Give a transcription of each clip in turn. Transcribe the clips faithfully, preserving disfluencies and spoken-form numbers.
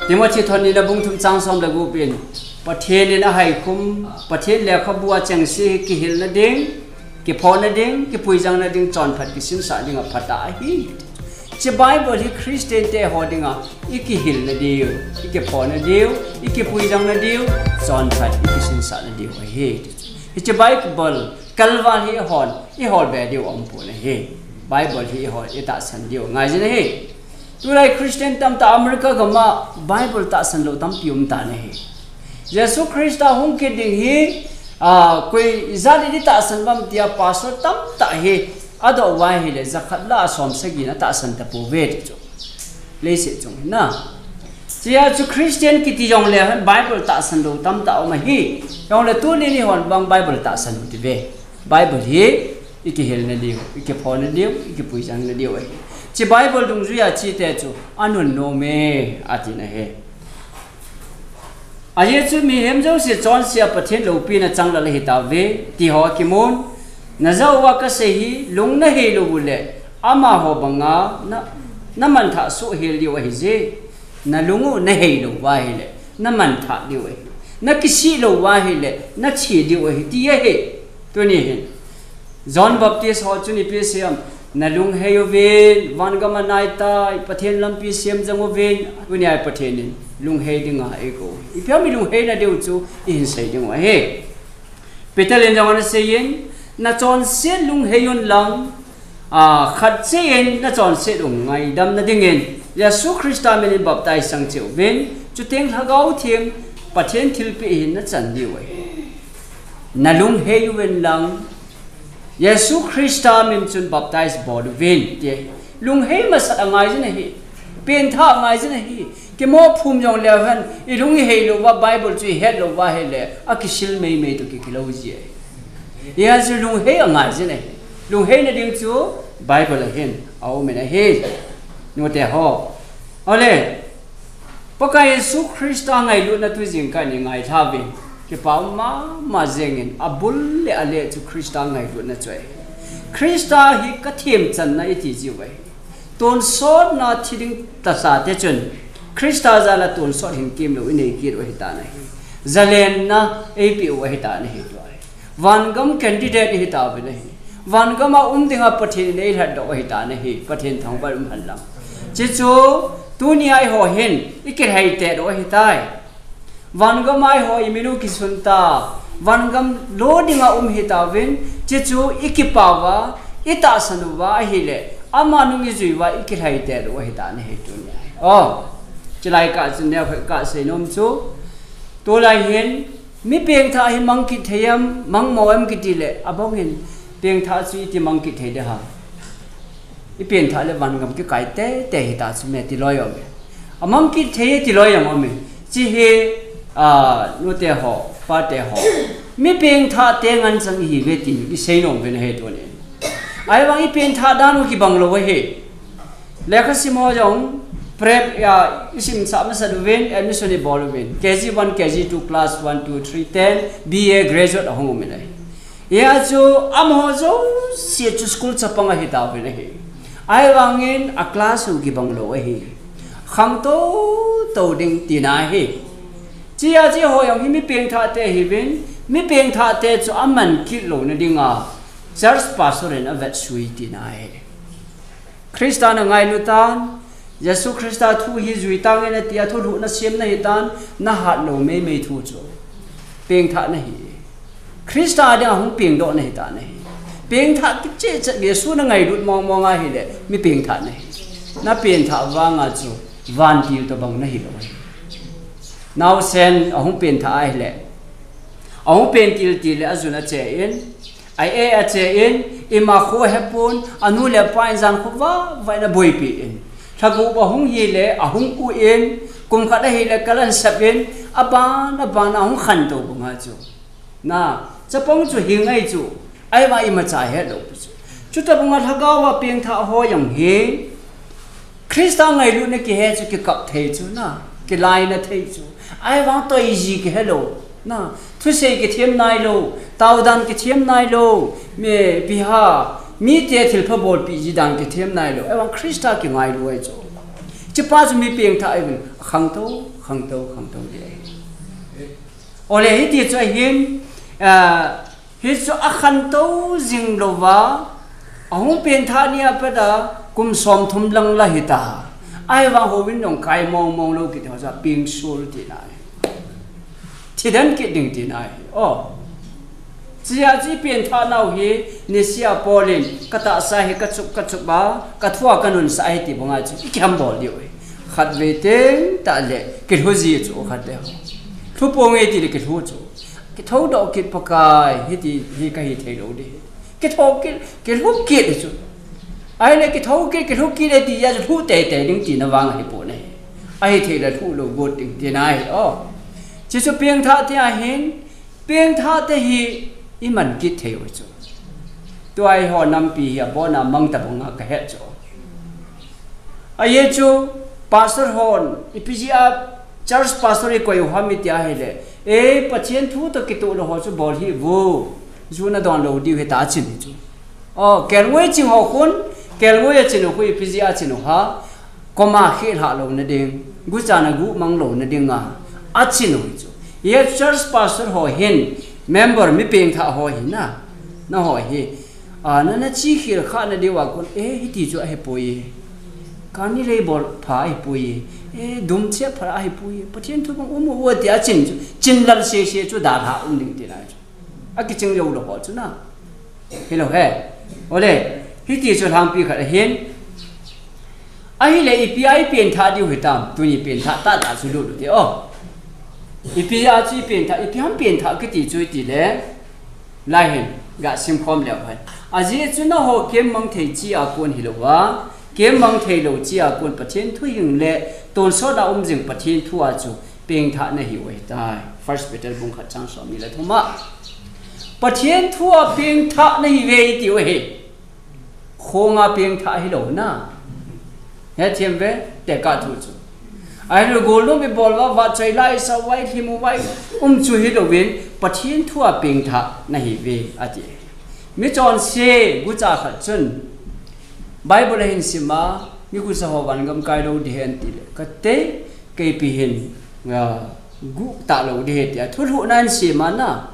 Timothy thon nina bung thum chang som le gup in, Pathen in ahaikhum, Pathen lekhabu a chengse hi kihilna ding, kiphona ding, kipuijangna ding, chonphat kisinsah ding a phatah ahi. Hiche Bible hi Christian te ho dinga i kihilna diu, i kiphona diu, i kipuijangna diu, chonphat i kisinsahna diu ahi. Hiche Bible kalval hi i hol, i hol be diu aum pon ahi. Bible hi i hol, i tahsan diu ngai jin ahi. Tulai Christian tamtah America gama Bible tahsan lou tampi um tan ahi. Jesu Christa hung kit ding hi, a, koi ijat in i tahsan uvem tia pastor tamtah hi adoh uva ahile, jakhat le som sagi na tahsan tapouve ti chu. Leiset chung hin na. Hiche a chu Christian kiti jongle hen Bible tahsan lou tamtah um ahi. Jongle tuni ni hon bang Bible tahsan u ti ve. Bible hi i kihilna diu, i kiphona diu, i kipuijangna diu ahi. Hiche Bible dungjuia chite chu anunnom e, ati na ahi. Ajeh chu mihem jouse chonse a Pathen loupina changlal ahi tauve, ti ho akimun. Najah uva kasei hi, lung nahei lou uleh, amaho banga na, na manthah soh hel diu ahi je. Na lung u nahei lou uva ahile, na manthah diu ahi. Na kisih lou uva ahile, na thi diu ahi, ti ahi. Tuni hin John Baptist ho chun ipi asei em, na lung hei uvin, vangam anai tai, Pathen lampi sem jeng uvin, tuni a Pathen in lung hei dinga eikou. Ipi ham i lung heina diu chu i hin sei diu ahi. Peter in jong ana sei in, na chonset lung hei un lang, a, khat cheh in na chonset u ngaidam na dingin, Jesu Christa min in baptize chang cheh uvin, chuteng Lhagao Theng Pathen thilpeh hin na chan diu ahi. Na lung hei uvin lang, Jesu Christa min chun baptize bol uvin, ti ahi. Lung hei masat angai jin ahi. Pengthah angai jin ahi. Kimoh phum jongleu hen, i lung i hei lou uva, Bible chu i het lou uva ahile, akisil meimei toh kikilou ji ahi. Hijeh chun lung hei angai jin ahi. Lung heina ding chu Bible a hin aum in ahi. Nute ho. Ole, Pakai Jesu Christa ngailutna tu jingkah in i ngailha uvin, kipa um mama jengin, abul le aleh chu Christa ngailutna chu ahi. Christa hi ka themchanna i ti jiu ahi. Tonsotna thi ding tahsa te chun, Christa jal a tonsot hinkemlou i nei kit u ahi tan ahi. Jalenna eipeh u ahi tan ahi tua hi. Vangam candidate i hi tauvin ahi. Vangam a um dinga Pathen in ei lhatdoh u ahi tan ahi. Pathen thangvah um hen lang. Hiche chu, tuni a eiho hin, i kilhai tet u ahi tai. Vangam a eiho i min u kisun ta, vangam lo dinga um hi tauvin, hiche chu i kipah uva, i tahsan uva ahile, ama nung i jui uva i kilhai tet u ahi tan ahi tuni a. O, chulai kah chun neo khat kasei nom chu, tulai hin, mi pengthah hi mang kit thei em, mang mo em kiti le, abang hin, pengthah chu iti mang kit thei ding ham. I pengthah le vangam kikai teitei hita chu me ti loi um e. Amang kit thei ti loi um e. Hiche hi, a, nute ho, pate ho. Mi pengthah te ngen chang i hi uve ti i sei nom uve na he tuni. Ahivang i pengthah dan u kibang lou ahi. Lekha sim ho jong prep a i simsah masat uvin, admission i bol uvin. K G one, K G two, class one, two, three, ten, B A graduate ahung um in ahi. Hijeh chun amaho jouse chu school chapang ahi tauvin ahi. Ahivangin a class u kibang lou ahi. Khangtou tou ding tina ahi. Hiche a hiche ho jong hi mi pengthah te ahiuvin, mi pengthah te chu aman kit louna dinga church pastor in avetsui tina ahi. Christa na ngailu tan, Jesu Christa thu hi jui tange nati a thulhuh na sem na hi tan, na hat lou meimei thu chu. Pengthah na hi. Christa dinga hung pengdoh na hi tan ahi. Pengthah kicheh cheh Jesu na ngailut mong mong ahile, mi pengthah na hi. Na pengthah vanga chu, vantil tobang na hi lou ahi. Naosen ahung pengthah ahile, ahung pengtil til le ajun ache in, A, a, ache in, ima kho ahepon, anu le apa in jan khovah vah in aboipi in. Lhagup ahung hile, ahung u in, kum khat ahile, kalan sap in, aban, aban, ahung khantou banga chu. Na, chapang chu hi ngai chu, ahivang imacha helou pi chu. Chuti banga lhagao a pengthah ho jong hi, Christa ngailutna kihe chu kikap thei chu na, kilaina thei chu. Ahivang toiji kihelou, na, thusei kithem nailou, taodan kithem nailou, mi, biha, mite thilpha bolpi ji dan kithem nailou. Ahivang Christa kingailu ahi chu. Hichepa chu mi pengthah ahi uvin, akhangtou, khangtou, khangtou ding ahi. Ole, hiti chu ahin, ah, hichu akhantou jing louva, ahung pengthah nia pat a, kum somthum lang la hita. Ahivang houin jong kai mong mong lou kiti ho chu pengsul tina ahi. Thi den kit ding tina ahi. Oh. Hichea chu i pengthah nau hi, nisea Paul in, ka tahsa hi ka chup, ka chup a, ka thua ka nunsah ahi ti banga chu, i kiham bol diu ahi. Khatvei teng tah le, kilhu ji chu khat le. Lhu ponge ti le kilhu chu. Kithoudoh kit Pakai, hiti hi ka hi thei lou ding. Kithou kit, kilhu kit chu. Ahile kithou kit, kilhu kit e ti a chu lhu teitei ding tina vang ahi poi. Ahi thei le lhu lou got ding tina ahi. Oh. Hichu pengthah te ahin, pengthah te hi i man kit thei u chu. Tua eiho nampi hi abon a mang tabang a ka het chu. Ajeh chu pastor hon, ipi jeh a church pastor i koi u ham iti ahile, e, Pathen thu toh kitoh lou ho chu bol hih un, ju na don lou diu ahi tia achin chu. Oh, kelngoi ching ho khun, kelngoi achin u khu ipi jeh a achin u ham, koma khel hah louna ding, gucha na guh mang louna dinga achin u chu. Hiche church pastor ho hin, member mi pengthah ho hi na, nangho hi, a, na, na chi khel khah na diu a kon, e, hiti chu ahi poi. Kani lei bol pha ahi poi. E, dum che pha ahi poi. Pathen thu bang um u tia chin chu, chin lal sese chu dalha um ding tina chu. Akiching jou lou ho chu na. Hilou he. Ole, hiti chu lhangpi khat ahin. Ahile ipi a i pengthah diu hitam, tuni pengthah tah tah chu lut u hite o. Ipi a chu i pengthah, ipi ham pengthah kiti chu iti le. Lai hin, ga simkhom leu hen. Ajeh chu nangho kemmang thei chi a kon hilouva, kemmang thei lou chi a kon Pathen thu hing le, tonsot a um jing Pathen thu a chu pengthah nahiu ahitai. First Peter bung khat chang som ni le thum a. Pathen thu a pengthah nahiuve itiu ahi. Khonga pengthah hilou na. Hethem ve, tekah thu chu. Ahilou golnop i bol uva, vahchoi la i sa uva, i lhim uva, um chu hilouvin, Pathen thu a pengthah nahiuve, ati. Mi chonse, gucha khat chun, Bible ahin sim a, mi gucha ho vangam kai lou ding ahi ati le. Kati, keipi hin, a, guh talou ding ahi tia. Thulhuhna ahin sim a na.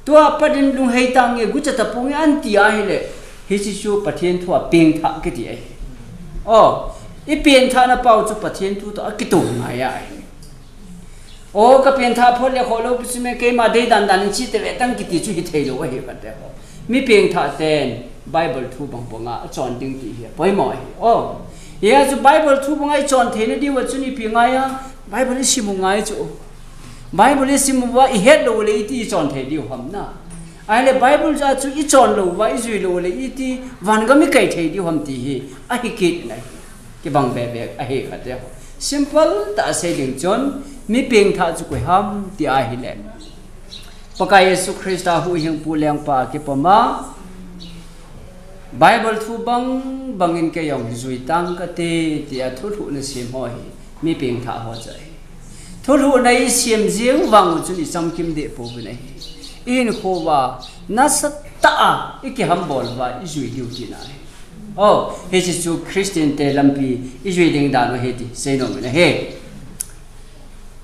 Tua pat in lunghei tange, gucha taponge anti ahile, hiche chu Pathen thu a pengthah kiti ahi. O, i pengthahna pau chu Pathen thu toh akitoh ngai ahi. O, ka pengthah phot le kholou pi chu me keima dei dan dan in chi te ve tang kiti chu hithei lou ahi kati ho. Mi pengthah ten Bible thu bang banga achon ding ti hi apoimo ahi. O, hia chu Bible thu banga i chon theina diu a chun ipi ngai a, Bible i sim u ngai chu. Bible i sim uva i het lou le iti i chon thei diu ham na. Ahile Bible jeh a chu i chon lou uva, i jui lou le iti vangam i kai thei diu ham ti hi ahi kit nai. Kibang bebe ahi kati ho. Simple tah a sei ding chun mi pengthah chu koi ham ti ahile. Pakai Jesu Christa huhhingpu lengpa kipom a. Bible thu bang bangin kei jong jui tang kate, tia thulhuhna sem ho hi mi pengthah ho chu ahi. Thulhuhna i sem jeng vang u chun i chamkim deh pouvin ahi. I hinkho uva nasatah a i kiham bol uva i jui diu tina ahi. O, hiche chu Christian te lampi i jui ding dan u ahi ti seinom in ahi.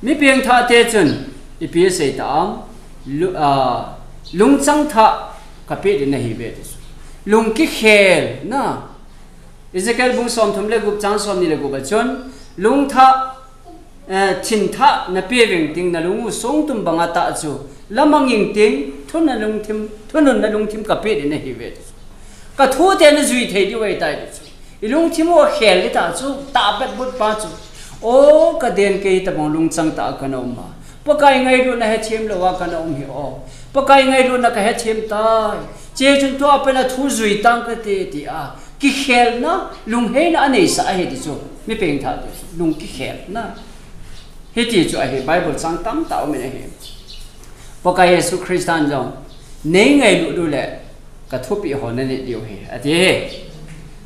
Mi pengthah te chun, ipi asei tam, lu-, a, lungchang thah kapeh ding nahiuve ti chu. Lung kikhel na. Ezekiel bung somthum le gup chang somni le gup a chun, lungthah, eh, thinthah napeh veng ting na lung u songtum banga tah chu, lamang ing ting, thununna lungthim, thununna lungthim kapeh ding nahiuve ti chu. Ka thu te najui thei diu ahitai ti chu. I lungthim u akhel ding tah chu, tahbeh but pa chu. O, ka den kei tabang lungchang tah a kana um a. Pakai ngailutna hethem lou a kana um hi o. Pakai ngailutna kahethem tai. Hiche chun tua pen a thu jui tang kate tia. Kikhelna, lungheina aneisah ahi ti chu. Mi pengthah ti chu. Lung kikhelna. Hiti chu ahi, Bible chang tamtah um in ahi. Pakai Jesu Christan jong, nei ngailut u le, ka thupeh ho nanit diu ahi, ati ahi.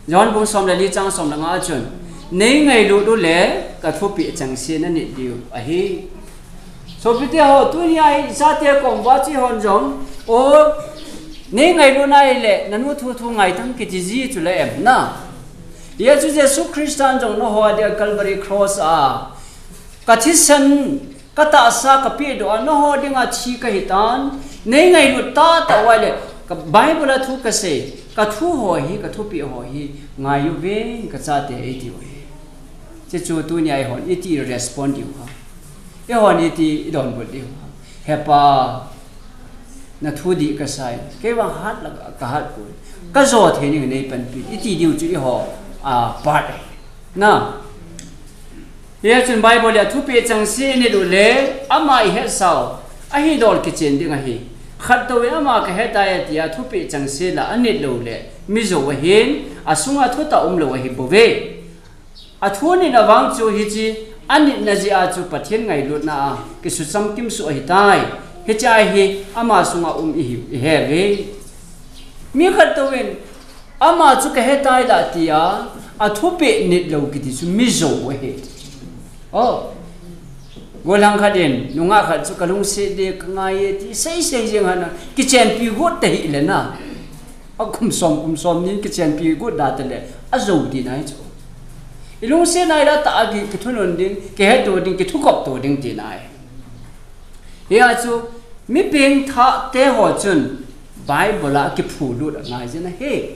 John bung som le li chang som le nga a chun, nei ngailut u le, ka thupeh chengse nanit diu ahi. Sopite ho, tunia hi, chate kom uva chu eihon jong, o, nei ngailut nai le, nanu thu thu ngai tang kiti ji chu la em na. Hijeh chun Jesu Christan jong nangho dia Calvary Cross a, ka thisan, ka tahsa ka pehdoh a, nangho dinga thi kahi tan, nei ngailut tahtah uva ahile, ka Bible a thu kasei, ka thu ho hi, ka thupeh ho hi, ngai uve, ka chate, eitiu ahi. Hiche chu tunia eihon iti respond diu ham? Eihon iti idonbut diu ham? He Pa, na thu dih kasa e. Kei vang hat la ka hat poi. Ka jou thei ding nei panpi. Iti diu chu eiho a part ahi. Na. Hijeh chun Bible a thupeh chengse init uleh, ama ihetsau, ahi dol kichen ding ahi. Khat touvin ama kahetai tia thupeh chengse la anit lou leh, mi jou ahin, asunga thutah umlou ahi bouve. Athu nit na vang chu hiche, anitna jeh a chu Pathen ngailutna a, kisucham kimsuh ahitai. Hiche a hi, ama sunga um ihi, ihe uve. Mi khat touvin, ama chu kahetai la tia, athupeh nit lou kiti chu mi jou ahi. Oh. Gollhang khat in, nungah khat chu ka lungset ding ka ngai e ti, sei sei jeng hana, kichenpi got tahih le na. A kum som, kum som nin kichenpi got da tale, ajou ti nai chu. I lungset nai la tah a ki, kithunun ding, kihetto ding, kithukop to ding ti nai. Hia chu, mi pengthah te ho chun, Bible a kiphulut angai jin ahi.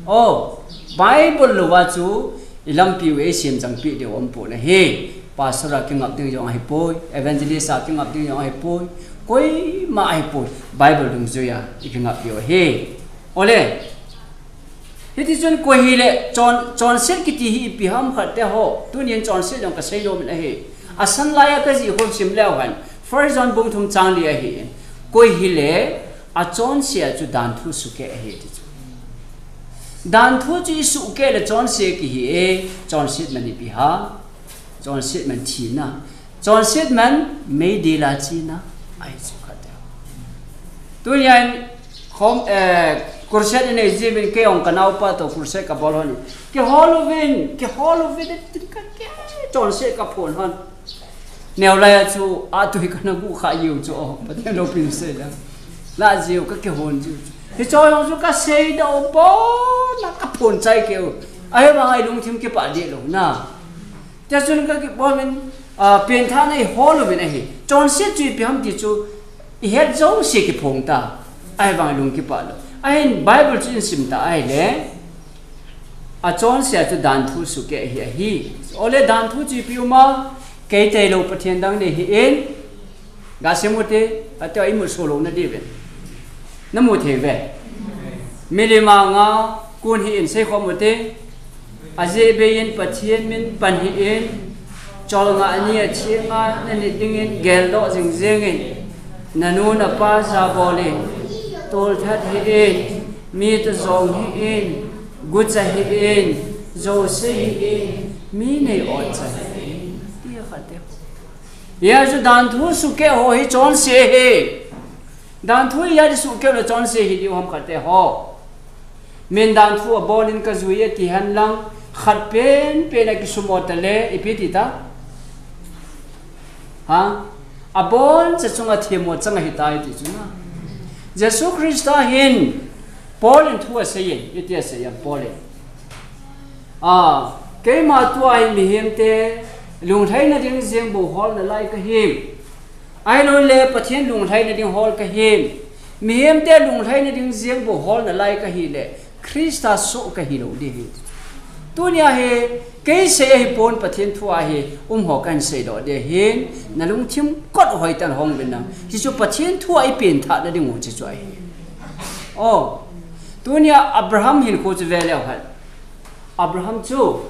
Oh, Bible louva chu, i lampi u eisem jangpi diu umpon ahi. Pastor a kingap ding jong ahipoi, evangelist a kingap ding jong ahipoi, koima ahipoi, Bible dungjuia i kingap diu ahi. Ole. Hiti chun koi hile chon, chonset kiti hi ipi ham khat te ho. Tunin chonset jong kasei nom in ahi. Asan laiya kajih ho sim leu hen. First John bung thum chang li ahi. Koi hile achonse a chu danthu sukeh ahi ti chu. Danthu chu isukeh le chonse kihi e, chonset man ipi ham. Chonset man thina. Chonset man meidil a chena. Ahi chu khat te. Tunia in khom, eh, crusade inei jiuvin kei jong kanaopa toh crusade kabol hon. Kihol uvin, kihol uvin, tin ka ke, chonset kaphon hon. Neo laiya chu, atui kana gu kha jiu chu, oh, Pathen loupina sei la. La jiu, kakihon jiu chu. Hiche jong chu kasei da u pon, kaphon chai keu. Ahivang a ilungthim kipah deh lou na. Tia chun kakibol in, ah, pengthahna ihol uvin ahi. Chonset chu ipi ham ti chu ihet jouse kiphong ta. Ahivang lung kipah lou. Ahin Bible chu isim ta ahile. Achonse a chu danthu sukeh ahi ahi. Ole danthu chu ipi um a, kei tailou Pathen dang nei hih in. Ga sim ute, ati a imu solo na diuvin. Namu thei uve. Milim anga kun hih in seikhom ute. Ajeh bei in Pathen min pan hih in. Cholngah ni a thina nit dingin geldoh jing jeng in. Nanu napa jabol in. Tolthat hih in. Mi toh jong hih in. Gucha hih in. Jouse hih in. Mi nei otcha hih in. Tia khat te. Hia chu danthu sukeh ho hi chonse hi. Danthu hi ati sukeh le chonse hi diu ham khat te ho. Min danthu abon in kajui e ti hen lang, khat penpen a kisumo ta le, ipi ti ta? Ha? Abon cha chunga themmo chang ahitai ti chu na. Jesu Christa hin Paul in thu asei in, iti asei in Paul in. A, keima tua hi mihem te lunglhaina ding jeng bou hol nalai kahi. Ahilouleh Pathen lunglhaina ding hol kahi. Mihem te lunglhaina ding jeng bou hol nalai kahi le Christa soh kahi lou ding ahi. Tunia hi kei sei ahi pon Pathen thu ahi um ho kahin seidoh ding ahi. Nalungthim kot hoi tan hong uvin lang. Hichu Pathen thu a ipengthahna ding u hichu ahi. Oh. Tunia Abraham hinkho chu ve leu hen. Abraham chu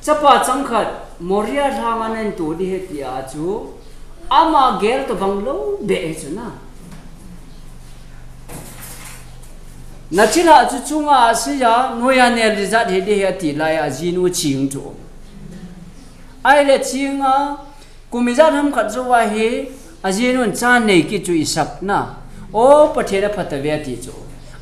chapa changkhat Moria lhanga nahin to ding ahi tia chu ama gel tobang lou beh ahi chu na. Nachilhah chu chunga aseiya, noiya nel ijat hiding ahi ati laiya ajinu ching chu. Ahile chinga, kum ijat ham khat jouva hi, ajinun cha nei kit chu Isaac na. O, Pathen aphatauve ati chu.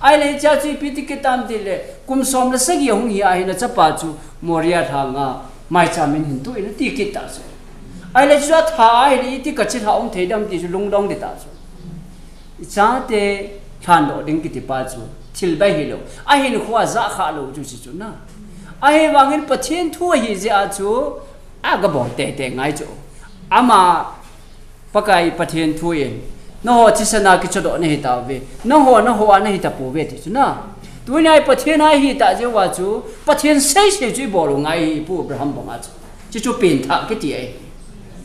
Ahile hichea chu ipi ti kit tam tile, kum som le sagi ahung hi ahi nachapa chu Moria lhanga maicham in hin toh in ati kit ta chu. Ahile chu atha ahile iti kachilhah um thei dem ti chu lungdong ding ta chu. Ichate lhandoh ding kiti pa chu. thil bai hilou, ahinkhoa jah kha lou chu, chu, chu na. Ahivangin Pathen thu ahi jeh a chu, aga bol tete ngai chu. Ama Pakai Pathen thu in, nangho thisan a kichodoh nahi tauve, nangho, nangho a nahi tapouve ti chu na. Tunia Pathen a ahi tah jeh uva chu, Pathen seisei chu ibol u ngai hi, Pu Abraham banga chu. Chuchu pengthah kiti ahi.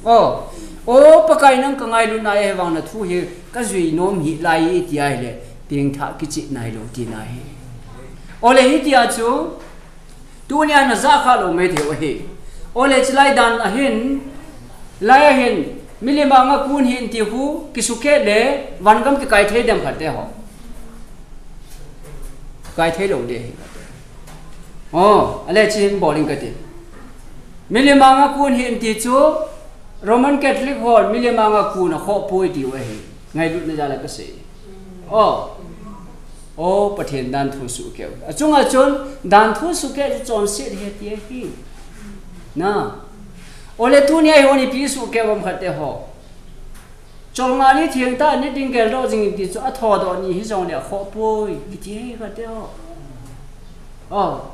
O, o Pakai, nang ka ngailutna ahivang na thu hi ka jui nom hih lai iti ahile, pengthah kicheh nailou tina ahi. Ole hitia chu, tunia na jah kha lou maithei u ahi. Ole chulai dan ahin, lai ahin, milim anga kon hih in ti khu, kisukeh le, vangam kikai thei dem khat te ho. Kai thei lou ding ahi. O, ale chu hin bol inge kati. Milim anga kon hih in ti chu, Roman Catholic hon milim anga kon akhoh poi tiu ahi. Ngailutna jal a kasei. O. O, Pathen danthu sukeh u. Achunga chun, danthu sukeh chu chonset ahi ti ahi. Na. Ole tunia eihon ipi isukeh u ham khat te ho. Cholngah ni thengtah nit ding geldoh jing in ti chu athodoh ni hijongle akhoh poi, kiti ahi khat te ho. O.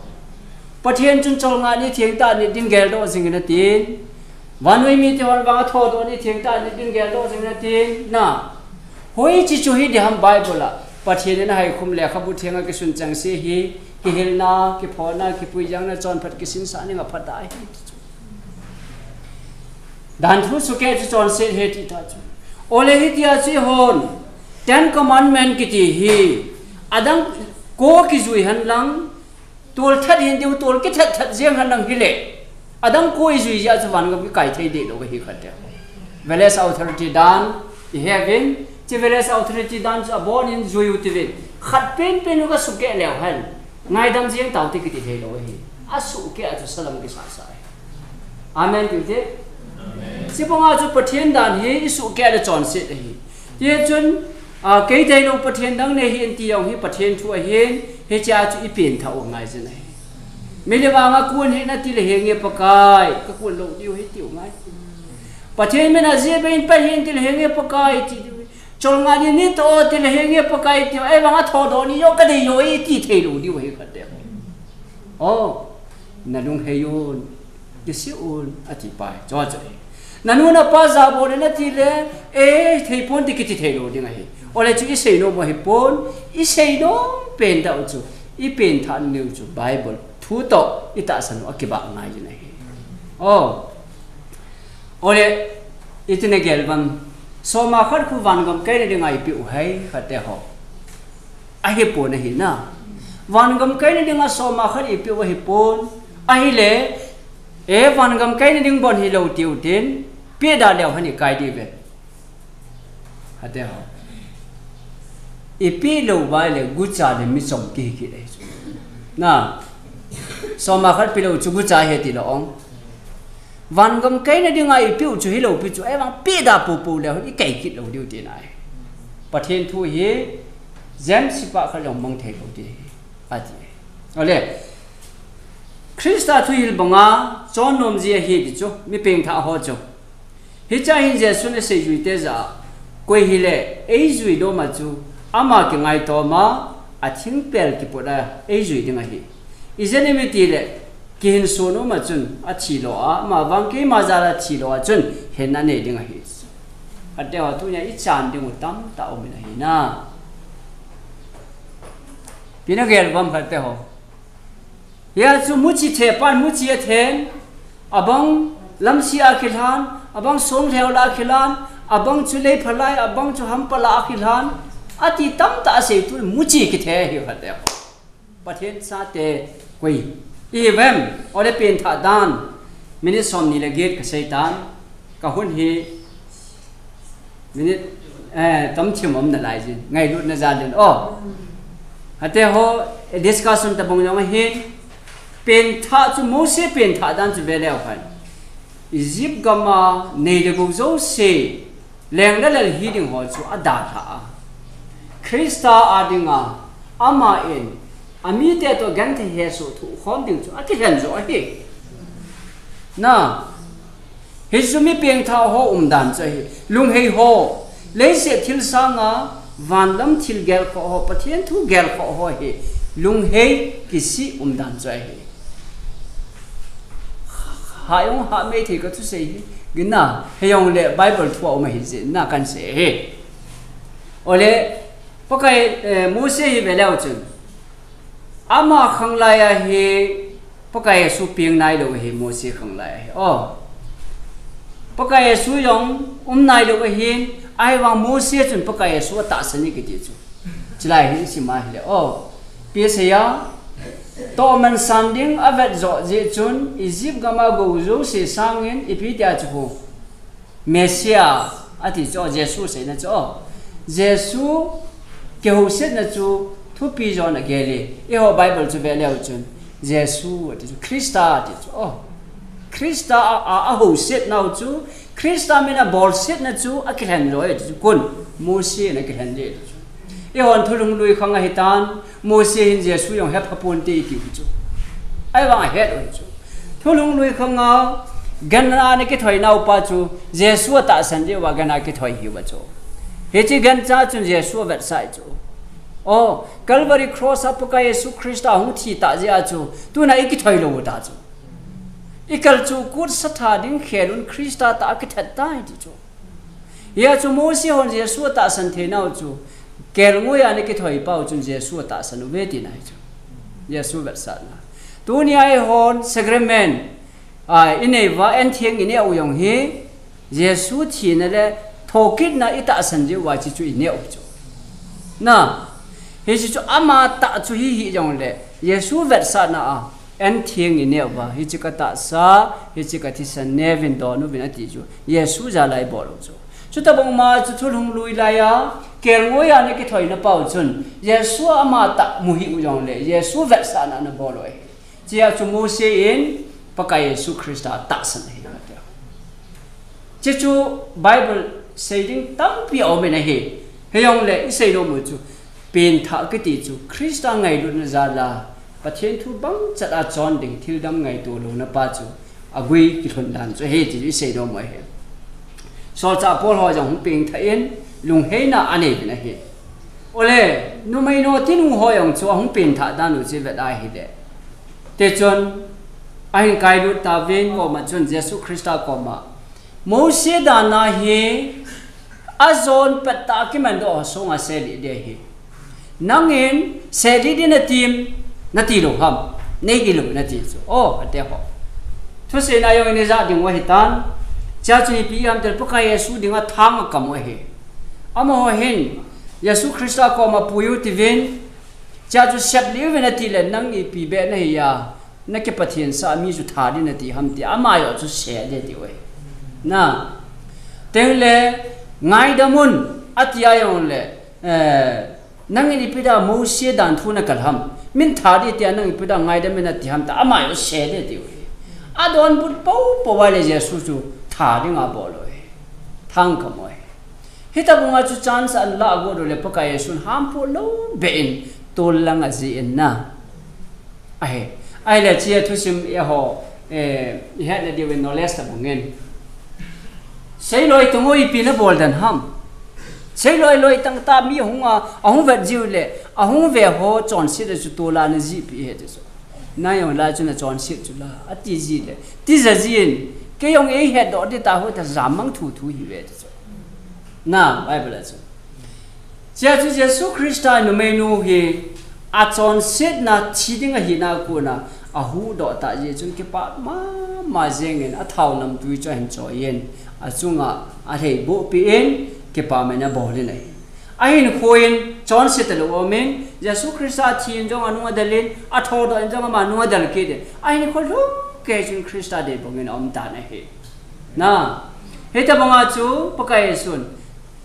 Pathen chun cholngah ni thengtah nit ding geldoh jing in atin. Vannoi mite hon vang athodoh ni thengtah nit ding geldoh jing in atin. Na. Hoiche chu hi diham Bible a. Pathen in ahaikhum lekhabu theng a kisun chengse hi. Kihilna, kiphona, kipuijangna, chonphat kisinsah ning aphat ahi. Danthu sukeh chu chonset ahi ti ta chu. Ole hitia chu eihon, Ten Commandment kiti hi, adang ko kijui hen lang, tol that hin diu, tol kithat that jeng hen lang hile. Adang ko ijui jeh a chu vangam kikai thei deh lou ahi khat te. Village authority dan, ihet uvin, chu village authority dan chu abon in jui u tivin. Khat penpen u kasukeh leu hen. Ngaidam jeng taute kiti thei lou ahi. Asukeh a chu salam kisasa ahi. Amen, tiu te. Chubanga chu Pathen dan hi isukeh le chonset ahi. Tichun, a, kei tailou Pathen dang nei hih in ti jong hi Pathen thu ahin, hichea chu ipengthah u ngai jin ahi. Milim anga kon hih in ati le henge Pakai, kakon lou diu ahi tiu ngai. Pathen min a jeh beh in pan hih in ti le henge Pakai ti diu ahi. Cholngah ni nit o ti le henge Pakai tiu, ahivang athodoh ni jong kadei joi ti thei lou diu ahi khat te. O, nalunghei un. Kisih un, ati pai. Chu chu. Nanu napa jabol in ati le, e, theipon ti kiti thei lou ding ahi. Ole chu isei nom u ahipon, isei nom pen tah u chu, ipengthah nau chu, Bible thu toh itahsan u akibah ngai jin ahi. O. Ole, iti nagel uvem, soma khat khu vangam kaina dinga ipeh u ham khat te ho. Ahipon ahi na. Vangam kaina dinga soma khat ipeh u ahipon. Ahile, e, vangam kaina ding bon hilou tiu tin, peh da leu hen ikai diu ve. Khat te ho. Ipeh lou uva ahile, gucha le michom kihi kit ahi. Na. Soma khat peh lou chu gucha ahi ti lou ong. Vangam kaina dinga ipeh u chu hilou pi chu, ahivang peh da poupou leu hen ikai kit lou diu tina ahi. Pathen thu hi, James pa khat jong mang thei lou ti ahi, ati. Ole, Christa thuhil banga chonnom ji ahi ti chu, mi pengthah ho chu. Hichea hin Jesun asei juite jah a, koi hile, eijui nom a chu, ama kingaitoma, athingpel kiput a, eijui ding ahi. Ijeh inem itile, kihinso nom a chun, athi lou a, ama vang keima jal a thi lou a chun, hinna nei ding ahi. Khat te ho tunia ichan ding u tamtah um in ahi na. Ipi nagel uvem khat te ho. Hia chu muchi thepan muchi athen, abang lamsia akilhan, abang songlheu la akilhan, abang chu leiphalai, abang chu hampa la akilhan, ati tamtah asei tu muchi kithe ahi khat te ho. Pathen chate koi ihiuvem, ole pengthah dan, minute somni le get kasei tan, kahun hi, minute, eh, tamthim um nalai jin, ngailutna jal in, o. Khat te ho, discussion tabang jong ahin, pengthah chu, Mose pengthah dan chu ve leu hen. Egypt gam a nei le gou jouse, leng le lel hiding ho chu adalhah a. Christa a dinga, ama in, amite toh genthei hesoh thoh khom ding chu akilhen joh ahi. Na, hichu mi pengthah ho umdan chu ahi. Lunghei ho, leiset thil sanga, Vanlam thil gelkhoh ho, Pathen thu gelkhoh ho hi lunghei kisih umdan chu ahi. Hah jong hah mei thei ka thusei hi, gina, hijongle Bible thu a um ahi jeh in na kan sei hi. Ole, Pakai, eh, Mose hi ve leu chun, ama khanglai a hi Pakai Jesu peng nailou ahi, Mose khanglai a hi. O, Pakai Jesu jong um nailou ahin, ahivang Mose chun Pakai Jesu atahsan e kiti chu. Chulai hi isim a hile, o, ipi asei a, tohman san ding avet joh jeh chun Egypt gam a gou jouse sangin ipi tia chu khu, Messiah ati chu, Jesu seina chu. Jesu kihousetna chu thupi jon agel e. Eiho Bible chu ve leu chun Jesu ati chu, Christa ati chu. O, Christa a, a, ahousetnau chu, Christa min a bolsetna chu akilhen loi ati chu, kun, Mose in akilhen le ati chu. Eihon thulhung lui khang ahitan, Mose hin Jesu jong hepha ponte itiu chu. Ahivang ahet u chu. Thulhung lui khang a, gan a ana kithoi naupa chu, Jesu atahsan jeh uva gan a kithoi hiuva chu. Hiche gancha chun Jesu avetsah chu. O, Calvary Cross a Pakai Jesu Christa ahung thi tah jeh a chu, tuna ikithoi lou u ta chu. Ikal chu kut satha ding khel un Christa tah a kithat tai ti chu. Hia chu Mose hon Jesu atahsan theinau chu, kelngoi a ana kithoi pau chun Jesu atahsan uve tina ahi chu. Jesu vetsahna. Tunia eihon sacrament, a, inei uva, entheng ineh u jong hi, Jesu thina le thokitna itahsan jeh uva hiche chu ineh u chu. Na, hiche chu ama tah chu hi hijongle, Jesu vetsahna a, entheng ineh uva, hiche katahsa, hiche kathisan neuvin don uvin ati chu, Jesu jal a ibol u chu. Chutobang ma chu thulhung lui lai a, kelngoi a ana kithoina pau chun, Jesu ama tah mu hih u jongle, Jesu vetsahna ana bol u ahi. Chea chu Mose in Pakai Jesu Christa tahsan ahi ati. Hiche chu Bible sei ding tampi aum in ahi. Hijongle isei nom u chu, pengthah kiti chu Christa ngailutna jal a, Pathen thu bangchat a chon ding thildang ngaito louna pa chu agui kilhun dan chu ahi ti chu isei nom u ahi. Solchah Paul ho jong hung pengthah in lungheina anei uvin ahi. Ole, numei nu tinu ho jong chu ahung pengthah dan u chu ivet a hile, tichun ahin kailut tauvin koma chun Jesu Christa koma, Mose dan a hi ajon pettah a kimandoh ho sunga seilih ding ahi. Nangin seilih ding natim, nati lou ham, neigil lou nati chu. O, ati ho. Thuseina jong ina jah ding u ahitan. Chea chu ipi ham itile Pakai Jesu dinga thang akam u ahi. Amaho hin Jesu Christa koma pui u tiuvin, chea chu seplih uvin atile nang ipi beh nahi a, nakipathen sah mi chu that ding nati ham ti, ama joh chu sei ding ati u ahi. Na, tengle ngaidam un ati a jongle, eh, nangin ipi dia Mose dan thu nakal ham, min that ding tia nang ipi dia ngaidam in nati ham ti, ama joh sei ding ati u ahi. Adonbut poupou a le Jesu chu that dinga abol u ahi. Thang akam u ahi. Hitobanga chu chance ana lah got u le Pakai Jesun hampoh lou beh in tol lang ajih in na. Ahi. Ahile hiche thusim eiho, eh, ihetna diuvin knowledge tobang in, seiloi tong u ipi nabol den ham. Seiloi loi tangtah mi ahung a, ahung vet jiu le, ahung ve ho chonset a chu tol a ana jihpeh ahi ti chu. Nang jong lai chu nachonset chu la, ati ji le, tija jin, kei jong eihetdoh ding tah u ta, jammang thuthu hiuve ti chu. Na, Bible a chu. Chea chu Jesu Christa numeinu hi achonsetna thi ding ahina kona ahuhdoh tah jeh chun kipah mama jengin athao namtui chu ahin choiyin, achunga alheibohpeh in, kipah man in abol in ahi. Ahinkho in chonse talou aumin, Jesu Christa athin jong anung adel in, athodoh in jong ama nung adel kit in, ahinkho lhumkei chun Christa deibangin aumtan ahi. Na, hitobanga chu Pakai Jesun,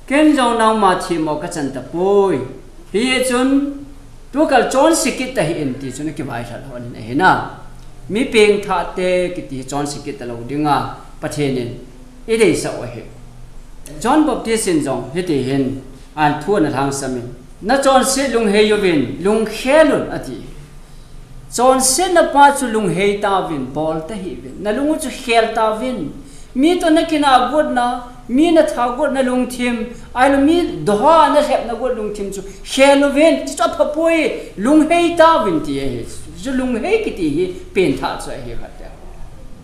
ken jong nangma themmo kachan tapoi. Hijeh chun tukal chonse kit tahih in ti chun akivailhah lhon in ahi na. Mi pengthahte kiti hi chonse kit talou dinga Pathen in ideisah u ahi. John Baptist in jong hiti hin athu ana lhangsam in, nachonset lunghei uvin, lungkhel un ati. Chonsetna pa chu lunghei tauvin, bol tahih uvin, nalung u chu khel tauvin. Mi toh nakinah gotna, Mi na thagot na lungthim, ahilou mi doha na lhep na got lungthim chu khel uvin, chuchu apha poi, lunghei tauvin ti ahi. Chu lunghei kiti hi pengthah chu ahi khat te.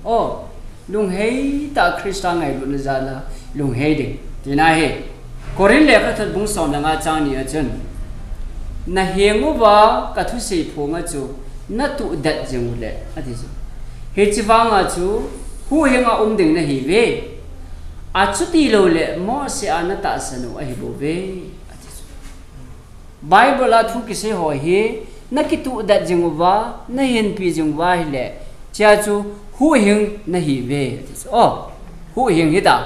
O, lunghei tah Christa ngailutna jal a lunghei ding tina ahi. Corinth lekhathot bung som le nga chang ni a chun, na heng uva ka thusei phong a chu na tudet jing u le, ati chu. Hiche vang a chu huhhing a um ding nahi uve. Achuti lou le Mose a na tahsan u ahi bou ve, ati chu. Bible a thu kisei ho hi na kitudet jing uva, na hinpi jing uva ahile, chea chu huhhing nahi uve, ati chu. O, huhhing hita.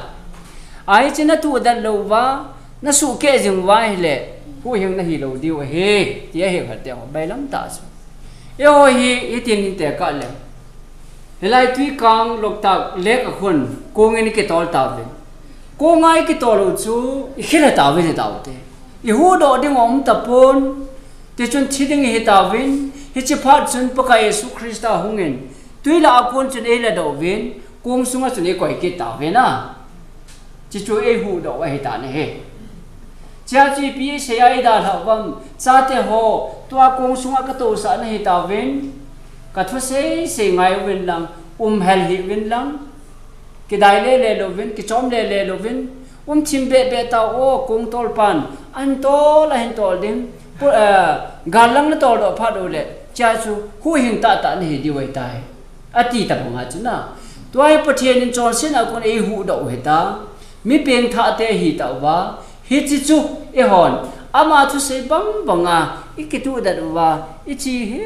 Ahi chu na tudet lou uva, na suhkeh jing uva ahile, huhhing nahi lou diu ahi, ti ahi khat te ho, bailam tah chu. Eiho hi, hitin hin tekah le. Hilai Twikang Loktak lek a khun, kong in i kitol tauvin. Kong a i kitol u chu, i khel tauvin i taute. I huhdoh ding um tapon, tichun thi ding i hi tauvin, hiche phat chun Pakai Jesu Christa hungin, twi lah a kon chun ei ladoh uvin, kong sunga chun ei koi kit tauvin a. Chuchu ei huhdoh u ahi tan ahi. Chea chu ipi seia i dalhah uvem, chate ho, tua kong sunga ka tousah na hi tauvin, ka thusei sei ngai uvin lang, um hel hih uvin lang, kidai lele louvin, kichom lele louvin, um thim behbeh tau o, kong tolpan, ahin tol, ahin tol ding, pu-, eh, gal lang na toldoh phat u le, chea chu huhhing tahtah na hi diu ahi tai. Ati tabang a chu na. Tua hi Pathen in chonsetna a kon ei huhdoh u ahi ta. Mi pengthah te ahi tauva. Hiche chu eihon ama thusei bangbang a i kitudet uva, i che hi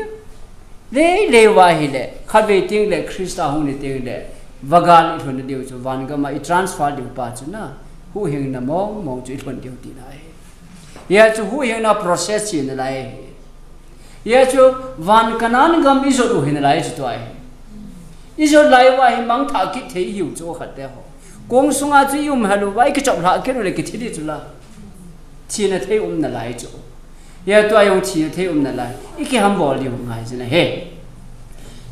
lei lei uva ahile, khatvei teng le Christa hung ni teng le, vagal i lhun diu chu, van gam a i transfer diu pa chu na. Huhhingna mong mong chu i lhun diu tina ahi. Hia chu huhhingna process hi nalai ahi. Hia chu van Canaan gam i jot u hi nalai chu tua ahi. I jot lai uva hi mangthah kit thei i hiu chu khat te ho. Kong sunga chu i um hel uva, i kichop lhah kit u le kithi di chu la. Thina thei um nalai chu. Hia tua jong thina thei um nalai. I kihambol diu ngai jin ahi.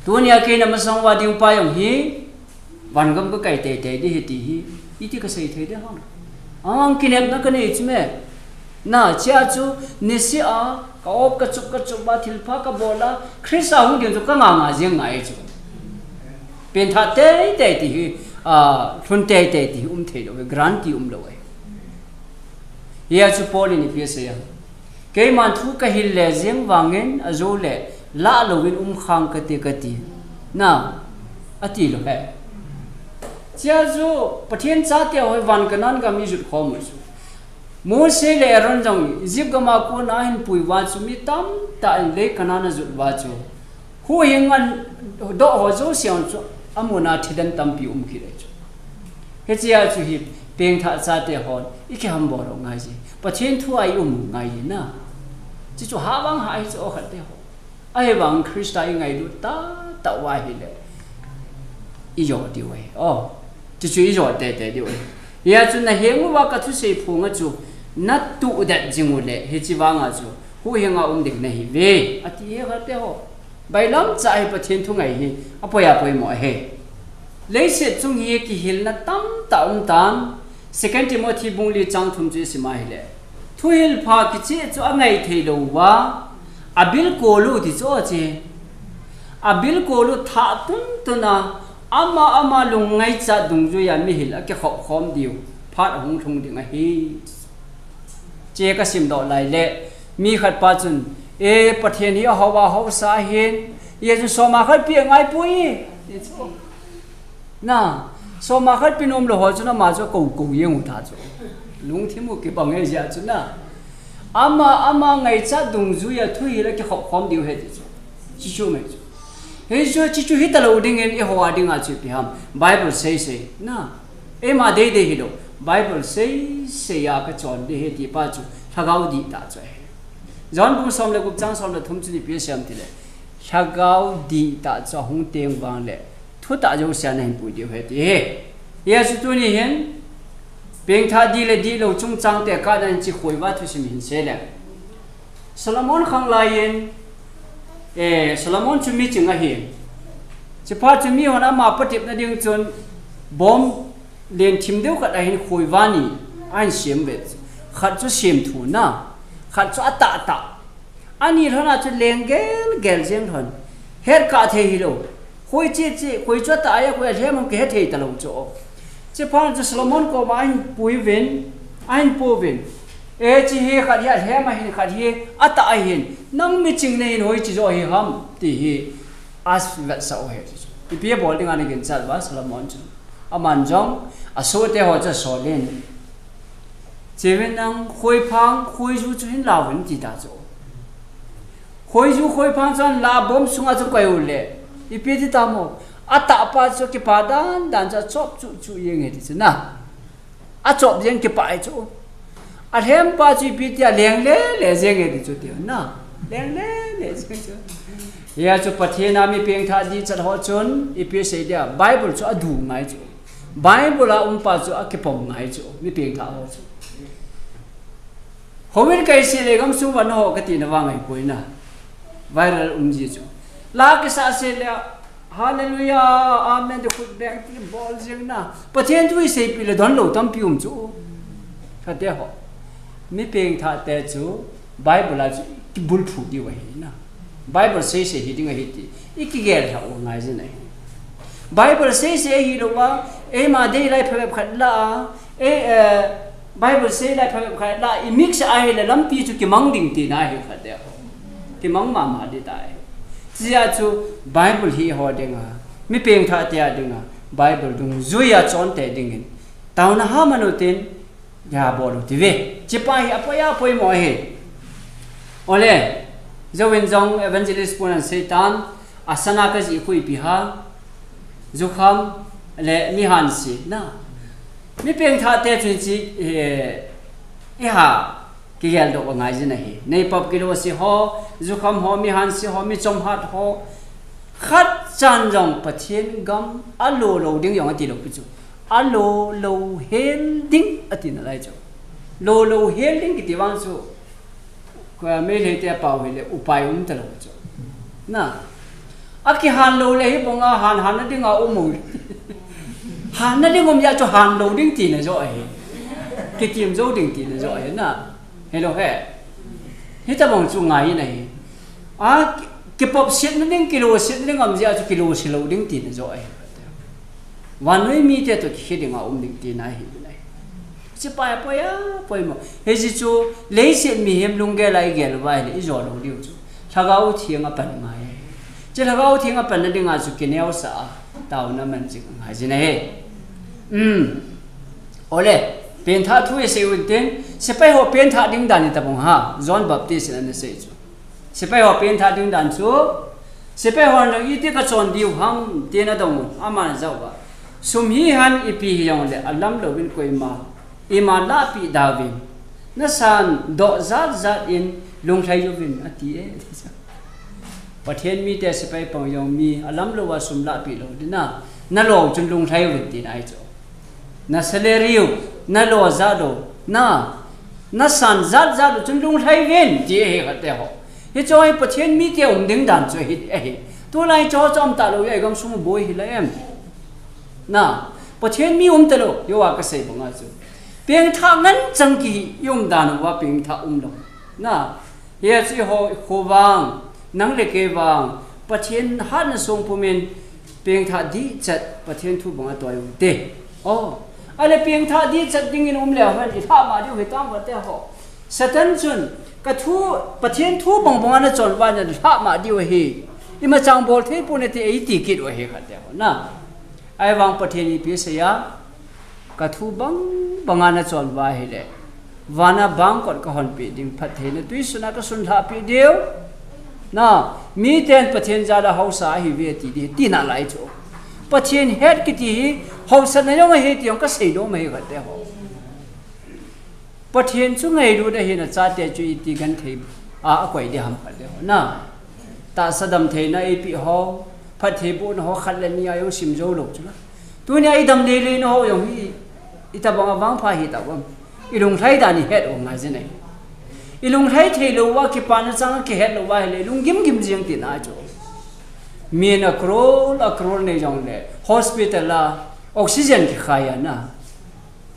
Tunia keina masang uva ding pa jong hi, van gam ka kai teitei di hi ti hi, iti ka sei thei di ham. Ang kinepna ka nei chu me. Na, chea chu, nisih a, ka op ka chup ka chup a, thilpha ka bol a, Christa hung ding chu ka nga nga jeng ngai chu. Pengthah teitei ti hi, a, lhun teitei ti hi um thei lou, guarantee um lou ahi. Hia chu Paul in ipi asei a. Keiman thu ka hil le jeng vangin ajou le lah louvin um khang kate kati. Na, ati lou he. Chea chu Pathen chate ho hi van Canaan gam i jot khom u chu. Mose le Aaron jong Egypt gam a kona ahin pui uva chu mi tamtah in lei Canaan a jot uva chu. Huhhing a doh ho jouse jong chu amun a thiden tampi um kit ahi chu. Hichea chu hi pengthah chate hon i kihambol u ngai ji. Pathen thu a i um u ngai ji na. Chuchu ha vang ha hi chu o khat te ho. Ahivang Christa i ngailut tahtah uva ahile, i jo diu ahi. O, chuchu i jo teitei diu ahi. Hia chu na heng uva ka thusei phong a chu na tudet jing u le, hiche vang a chu huhhing a um ding nahi uve, ati hi khat te ho. Bailam cha hi Pathen thu ngai hi apoi apoi mo ahi. Leiset chung hi kihilna tamtah um tan, Second Timothy bung li chang thum chu i sim a ahile. Thuhil pha kicheh chu angai thei lou uva, abilkol u ti chu ahi. Abilkol u thah tuntun a, ama ama lungngaicha dungjui a mihil a kikhop khom diu phat ahung lhung ding ahi. Che ka sim doh lai le, mi khat pa chun, e, Pathen hi ahao a haosa ahin, Jesu soma khat pi angai poi. Na, soma khat pi nom lou ho chu na ma chu ko ko jeng u ta chu. Lungthim u kibang e jia chu na. Ama, ama ngaicha dungjui a thuhil a kikhop khom diu ahi ti chu. Chuchu mai chu. Hichu, chuchu hita lou dingin eiho a dinga chu ipi ham. Bible sei sei. Na. Eima deidei hilou. Bible sei sei a ka chon ding ahi ti pa chu. Lhagao dihtah chu ahi. John bung som le gup chang som le thum chu ipi asei em ti le. Lhagao dihtah chu ahung teng vang le. Thutah jouse a nahin pui diu ahi ti ahi. Hia chu tuni hin. Pengthah dih le dihlou chungchang tekah a nahin chi khoi uva thusim hin sei le. Solomon khanglai in, eh, Solomon chu mi ching ahi. Chuphat chu mihon ama patepna ding chun bomb Len thim deu khat ahin khoi vani ahin sem ve. Khat chu sem thu na, khat chu atah tah. Ani lhon a chu leng gel gel jeng lhon. Het kah thei hilou. Khoi chi chi, khoi chu atah a, khoi alhem ham kihe thei talou chu. Chi phat chu Solomon koma ahin pui vin, ahin pu vin. E chi hi khat hi alhem ahin, khat hi atah ahin. Nang miching nahin hoi chi jo hi ham ti hi. As vet sa o he chi chu. Ipi bol ding ani gin chal va Solomon chu. Aman jong, asohte ho chu asolin. Chevin nang khoiphang, khoiju chu hin lauvin ti ta chu. Khoiju, khoiphang chun la bom sunga chu koi u le. Ipi ti ta mo. Atah pa chu kipa dan dan chu achop chu chu jeng e ti chu na. Achop jeng kipa e chu. Alhem pa chu ipi ti a leng le le jeng e ti chu ti na. Leng le le jeng chu. Hia chu Pathen a mi pengthah dichat ho chun ipi sei dia Bible chu adu ngai chu. Bible a um pa chu akipom ngai chu. Mi pengthah ho chu. Houin kaise le gamsung vannoi ho kati na vang ahipoi na. Viral um ji chu. La kisah se le Hallelujah, amen, ti khut beng ti bol jeng na. Pathen thu isei pi le don lou tampi um chu. Khat te ho. Mi pengthah te chu Bible a chu kibulphu diu ahi na. Bible sei sei hi ding ahi ti. I kigel lha u ngai jin ahi. Bible sei sei ahi lou a, eima dei lai phabep khat la a, e, eh, Bible sei lai phabep khat la, i mix ahi le lampi chu kimang ding ti na hi khat te ho. Kimang mama di tai. Chia chu Bible hi ho ding a, mi pengthah te a ding a, Bible dungjui a chon te ding in. Tauna ha manu tin, ya bol u ti ve. Chi pa hi apoi apoi mo he. Ole, Join jong evangelist pun an sei tan, asana ka ji khu ipi ha. Jukham le mi hansi na. Mi pengthah te chun chi, eh, i ha kigel doh ngai jin ahi. Nei pap kilo si ho, jukham ho, mi hansi ho, mi chom hat ho. Khat chan jong Pathen gam a lo lo ding jong ati lou pi chu. A lo lo hel ding ati na lai chu. Lo lo hel ding kiti vang chu. Ko a Meitei te pau hi le upai um ta lou chu. Na. A kihan lou le hi bong a han han na ding a um u. Han na ding um ya chu han lou ding ti na jo ahi. Kitim jo ding ti na jo ahi na. Hello he. Hi ta bong chu ngai na hi. A ki, kipop sit na ding, kilo sit na ding um ya chu kilo si lou ding ti na jo ahi. Vannoi mi te to ki ding a um ding ti na hi na. Chi pa apoi apoi mo. He ji chu leiset mihem lunggel a i gel uva hi le i jo lou diu chu. Lhagao Theng a pan ngai. Chi Lhagao Theng a pan na ding a chu kineo sa a. Tauna man chi ngai jin ahi. Um. Ole, pengthah thu i sei un tin, sepai ho pengthah ding dan i ta bong ha. John Baptist in ana sei chu. Sepai ho pengthah ding dan chu, sepai hon jong iti ka chon diu ham, tin adong u, aman ajah uva. Sum hi han ipi hi jong le, alam louvin koima, ima lahpeh dauvin, nasan doh jat jat in lunglhai uvin, ati e. Pathen mite sepai pang jong mi, alam louva sum lahpeh lou ding na, nalo chun lunglhai uvin tin ahi chu. Na salary u, na lo jat u, na, nasan jat jat u chun lunglhai uvin, ti ahi khat te ho. Hichu hi Pathen mite um ding dan chu ahi, ahi. Tulai chu chom ta lou, i gamsung boi hi la em. Na, Pathen mi um ta lou, jo a ka sei bang a chu. Pengthah ngen chang kihi, i um dan uva pengthah um lou. Na, Hia chu i ho, i kho vang, nang le kei vang, Pathen hatna song pumin, pengthah dihchet, Pathen thu banga toi u te. Oh, ale pengthah dihchet dingin um le hen, i lhah ma diu hi tam va te ho. Satan chun, ka thu, Pathen thu bang banga na chon uva na lhah ma diu hi. Ima chang bol thei pon e ti ei ti kit u hi khat te ho. Na. Ahivang Pathen in ipi asei a, ka thu bang banga na chon uva ahile, vana bangkot ka honpeh ding, phattheina tuisun a ka sunlhah peh diu. Na, miten Pathen jal a haosa ahi ve ti ding, ti nalai chu. Pathen het kiti hi, haosatna jong ahi ti jong ka sei nom ahi khat te ho. Pathen chu ngailut ahin achate chu iti genthei a, akoi ding ham khat le ho na. Tahsa damtheina eipeh ho, phattheibohna ho khat le ni a jong sim jou lou chu la. Tunia i dam lele na ho jong hi, i tabang a vangpha hi tah uvam. I lunglhai dan i het u ngai jin ahi. I lunglhai thei lou uva kipana chang a kihet lou uva ahile, lunggim gim jeng tina chu. Min a crore, a crore nei jong le, hospital a, oxygen kikhai a na.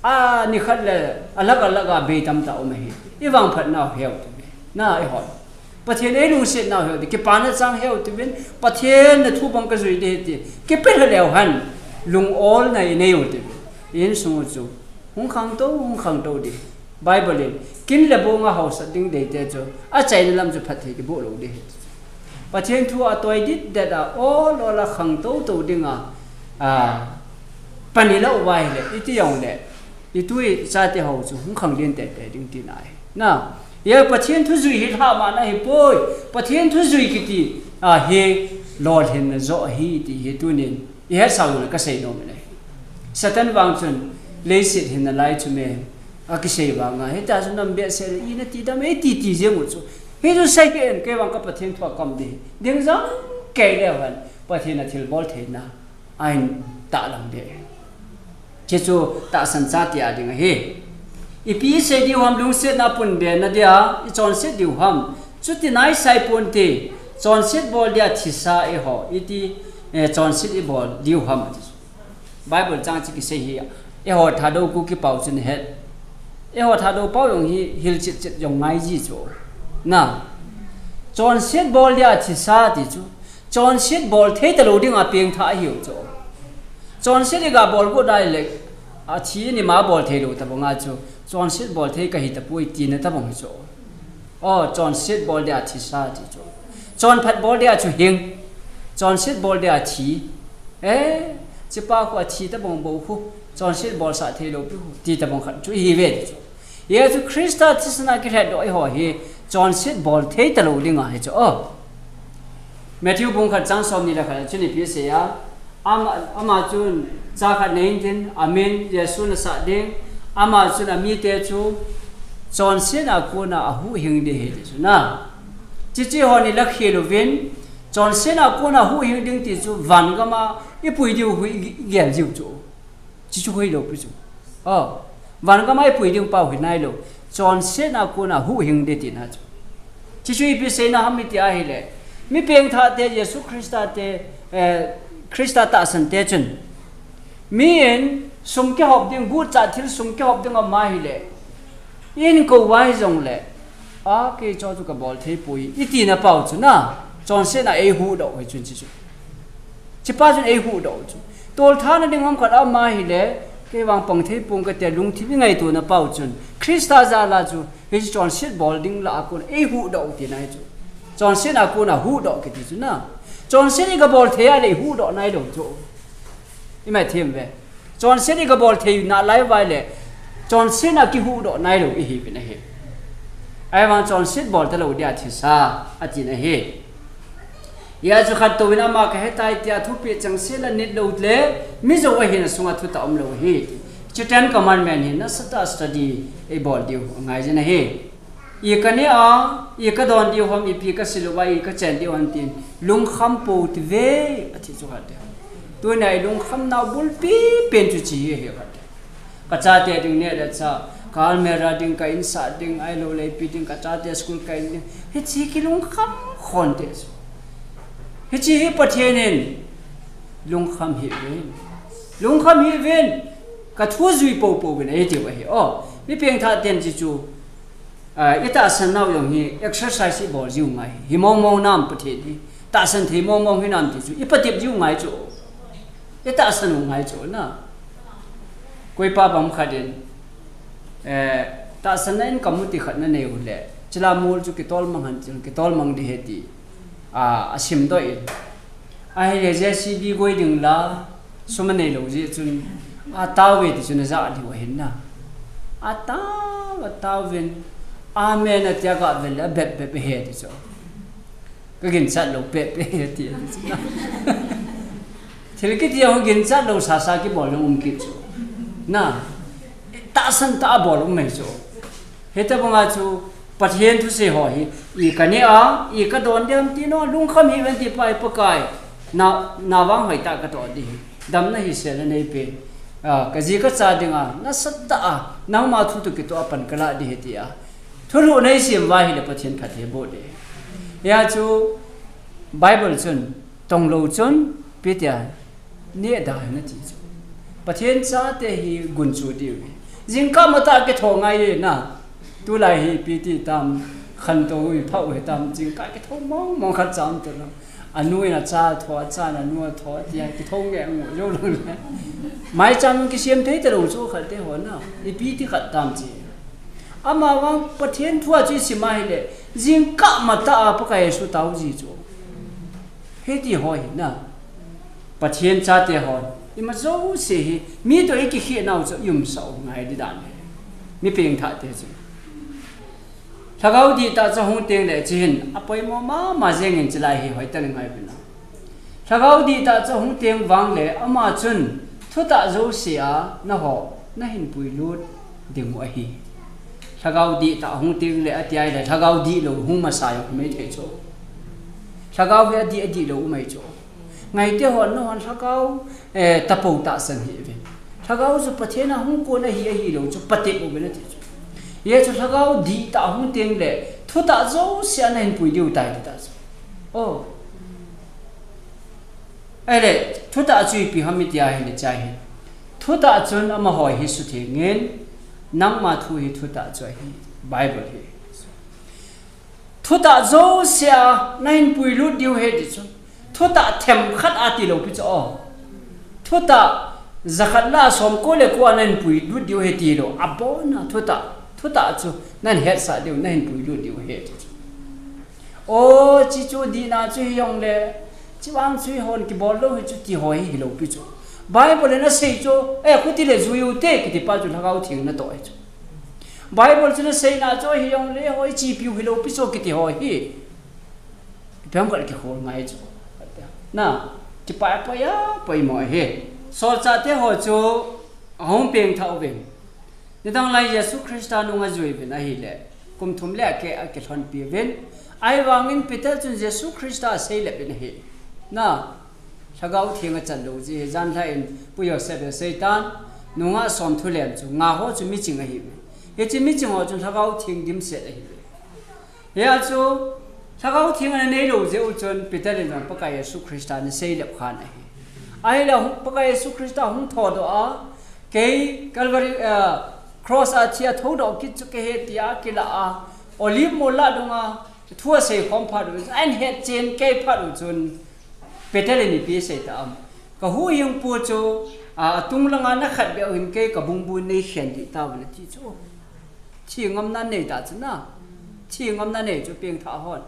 A nikhat le alak alak a bei tamtah um ahi. I vangphat nau heu ti ve. Na i hon. Pathen ei lungset nau heu ti. Kipana chang heu ti vin. Pathen na thu bang ka jui de ti. Kipel leu han. Lung ol na i nei u ti ve. Insung u chu. Hung khangtou, hung khangtou di. Bible in. Kin le bong a hausat ding dei te chu. A chaina lam chu phat thei kibu lo di. Pathen thu a toi dit det a ol ol a khangtou tou ding a. A, pani lo vai le. Iti yong le. I tui chate ho chu hung khang lien tete ding ti nai. Na, ya Pathen thu jui hi lha ma na hi poi. Pathen thu jui kiti, a, hi lolhin na zo hi ti hi tunin. I het sau na ka sei nom le. Satan vang chun leiset hin na lai chu me. A kisei vang a. Heta chu nam be se le i na ti dam e ti ti jeng u chu. Hi chu sei ke en ke vang ka Pathen thu a kam di. Ding jang ke le han. Pathen a thil bol thei na. Ain ta lang de. Che chu tahsan chate a ding ahi. Ipi sei diu ham lungset na pun be na dia, i chonset diu ham. Chuti nai sai pun ti, chonset bol dia thisa e ho, iti, eh, chonset i bol diu ham. Bible chang chi kisei hi, e ho Thadou Kuki pau chun het. E ho Thadou pau yong hi, hil chit chit yong ngai ji chu. Na. Chonset bol dia thisa ti chu. Chonset bol thei ta lo ding a peng tha ahiu chu. Chonset i ga bol go dai le, a thi ni ma bol thei lo ta bang a chu. Chonset bol thei ka hi ta pui ti na ta bang chu. O, chonset bol dia thisa ti chu. Chonphat bol dia chu hing. Chonset bol dia thi. Eh, chi pa khu a thi ta bang bo khu. Chonset bol sa thei lo pi khu. Ti ta bang khat chu hi ve ti chu. Jesu Christa thisana kihet do i ho hi chonset bol thei ta lo ding ahi chu. O. Matthew bung khat chang som ni le khat chun ipi sei a. Ama, ama chun cha khat nei tin, amin Jesu na sa ding. Ama chun amite chu chonset a kona a huhhing ding hi ti chu na. Chichi ho ni la khel uvin, chonset a kona huhhing ding ti chu van gam a i pui diu hui gel diu chu. Chi chu hoi lo pi chu. O, van gam a i pui ding pau hi nai lo. Chonset a kona huhhing de ti na chu. Chi chu ipi sei na ham iti ahi le. Mi peng tha te Jesu Christa te, eh, Christa tahsan te chun. Mi in sum kihop ding, gucha thil sum kihop ding ama hi le. In ko vai jong le. A kei cho chu ka bol thei pui. Iti na pau chu na. Chonset na ei hu do hi chun chi chu. Chi pa chun ei hu do chu. Tol tha na ding ham khat ama hi le. Kei vang pang thei pung ka te lungthim i ngai tu na pau chun. Christa ja la chu. Hi chu chonset bol ding la a kun. Ei hu do ti nai chu. Chonset na kun a hu do ki ti chu na. Chonset i ka bol thei a le hu do nai do chu. I mai thim ve. Chonset i ka bol thei na lai vai le. Chonset na ki hu do nai lo i hi pin a hi. Ai vang chonset bol ta lo dia thisa a ti na hi. Ia chu khat to in ama ka he tai tia thupi chang se la nit lo le. Mi zo a hi na sunga thu ta om lo hi. Chu ten commandment hi na sa ta study i bol diu ngai jin a hi. I ka ne a, i ka don diu ham, ipi ka sil uva, i ka chen diu ham tin, lungkham pou ti ve, a ti chu khat te. Tuna i lungkham nau bulpi pen chu chi hi hi khat te. Ka chate ding ne le cha, ka almirah ding, ka insah ding, ahilou le ipi ding, ka chate school kai ding. Hichi ki lungkham khon te chu. Hichi hi Pathen in lungkham hi ven. Lungkham hi ven. Ka thu jui pou pou ven, a hi ti va hi. O, mi peng tha ten chi chu. Ah, i tahsan nau jong hi exercise i bol jiu ngai. Hi mong mong nam Pathen hi. Tahsan thei mong mong hi nam ti chu. I patep jiu ngai chu. I tahsan u ngai chu na. Koi pa bang khat in. Eh, tahsan na in kamu ti khat na nei u le. Chila mol chu kitol mang han chu, kitol mang di he ti. Ah, a sim do in. Ahile J C B goi ding la, sum a nei lo jeh chun, a tao ve ti chun a ja diu ahin na. A tao, a tao vin, amen a tia ka vel a bep bep he ti chu. Ka ginchat lo bep bep he ti chu na. Thil kiti ho ginchat lo sa sa kibol jong um kit chu. Na, tahsan tah a bol um mai chu. Hita banga chu Pathen thusei ho hi, i ka ne a, i ka don diam ti no, lungkham hi ven ti pai Pakai. Na, na vang hoi ta ka to di hi. Damna hi se la nei pe. Ah, ka ji ka cha ding a, na sat ta a, nangma thu tu ki to a pan ka la di hi ti a. Thulu nei sim va hi le Pathen phat he bo de. Ya chu Bible chun, tong lo chun, pi tia, ne da na ti chu. Pathen chate hi gun chu diu hi. Jingkah matah kitho ngai e na. Tulai hi ipi ti tam, khantou u, iphah u hitam, jingkah kitho mong mong khat cham tilo. Anu in acha tho, acha in anu atho, tia kitho nge ngu jou lou le. Maicham kisem thei talou chu khat te ho na. Ipi ti khat tam chi. Amavang Pathen thu a chu isim a hile, jingkah matah a Pakai Jesu tao ji chu. Hiti ho hi na. Pathen chate hon, ima jouse hi, mi toh ikikhel nau chu i umsah u ngai di dan hi. Mi pengthah te chu. Lhagao dihtah chu ahung teng le chu hin, apoimo mama jeng in chulai hi hoitah in ngai uvin lang. Lhagao dihtah chu ahung teng vang le, ama chun, thutah jouse a, nangho, nahin puilut ding u ahi. Lhagao dihtah ahung teng le, ati a hile, lhagao dihlou, hung masa jong, um thei chu. Lhagao hi adih, adihlou, um thei chu. Ngaite hon, nahon lhagao, eh, tapou tahsan hih uvin. Lhagao chu Pathen a hung kon ahi, ahilou chu patep uvin ati chu. Hijeh chun lhagao dihtah ahung teng le, thutah jouse a nahin pui diu tai ti ta chu. Oh. Ahile, thutah chu ipi ham iti a hile chai hi. Thutah chun amaho hi sutheng in, nangma thu hi thutah chu ahi, Bible hi. Thutah jouse a nahin puilut diu ahi ti chu. Thutah themkhat a tilou pi chu o. Thutah jakhat lah a somko le ko a nahin puilut diu ahi tilou. Abon a thutah, thutah chu nahin hetsah diu, nahin puilut diu ahi ti chu. O, chi chu dihna chu hijong le, chi vang chu eihon kibol lou hi chu ti ho hi hilou pi chu. Bible in asei chu, eh, khuti le jui u te kiti pa chu Lhagao Theng natoh ahi chu. Bible chun aseina chu hijong le, hoi chipiu hilou pi chu kiti ho hi. Ipi ham khat kikhol ngai chu. Na, kipai pai a, poimo ahi. Solchah te ho chu ahung pengthah uvin. Nidang lai Jesu Christa nung ajui uvin ahile, kum thum le akeh a kilhonpi uvin. Ahivangin Peter chun Jesu Christa aseilep in ahi. Na, Lhagao Theng achan lou jeh hi, janhi in Pu Joseph in asei tan, nungah som thu lem chu, nga ho chu miching ahi uve. Hiche miching ho chun Lhagao Theng dimset ahi uve. Hia chu, Lhagao Theng ana neilou jeh u chun Peter in jong Pakai Jesu Christa ana seilep khan ahi. Ahile hung, Pakai Jesu Christa hung thodoh a, kei Calvary, ah, cross a thi a thodoh kit chu kei ahi tia kilah a, Olive mol lah dunga thu asei khom phat u, ahin hetchen kei phat u chun, Peter in ipi asei ta ham. Ka huhhingpu chu, a, atung langa nakhat beh u hin kei ka bungbu in neikhen dih tauvin ati chu. Thi ngamna nei ta chu na. Thi ngamna nei chu pengthah hon.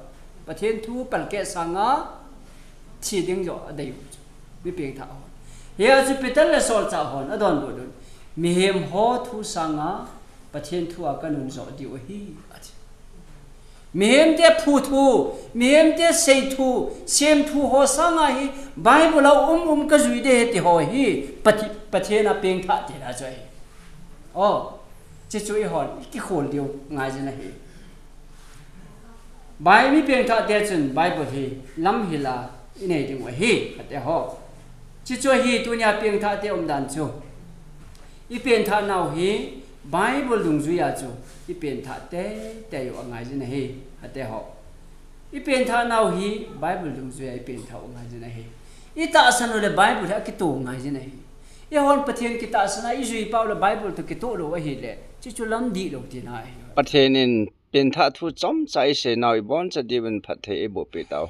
Pathen thu palkeh sanga thi ding joh adei u chu. Mi pengthah hon. Hia chu Peter le solchah hon adonbut un. Mihem ho thu sanga Pathen thu a kanun joh diu ahi, ati. Mihem te phu thu, mihem te sei thu, sem thu ho sanga hi Bible a um um kajui ding ahi ti ho hi Pathi-, Pathen a pengthah te la chu ahi. O, chi chu eihon, ikikhol diu ngai jin ahi. Bai mi pengthah te chun Bible hi lamhil a inei ding u ahi, kati ho. Chi chu ahi tunia pengthah te umdan chu. Ipengthah nau hi Bible dungjui a chu ipengthah teitei u angai jin ahi, kati ho. Ipengthah nau hi Bible dungjui a ipengthah u angai jin ahi. Itahsan u le Bible hi akitoh ngai jin ahi. Eihon Pathen kitahsan a ijui pau le Bible toh kitoh lou ahile, chi chu lam dihlou tina ahi. Pathen in pengthah thu chomcha isei nau iboncha diuvin phatthei eiboh peh tau.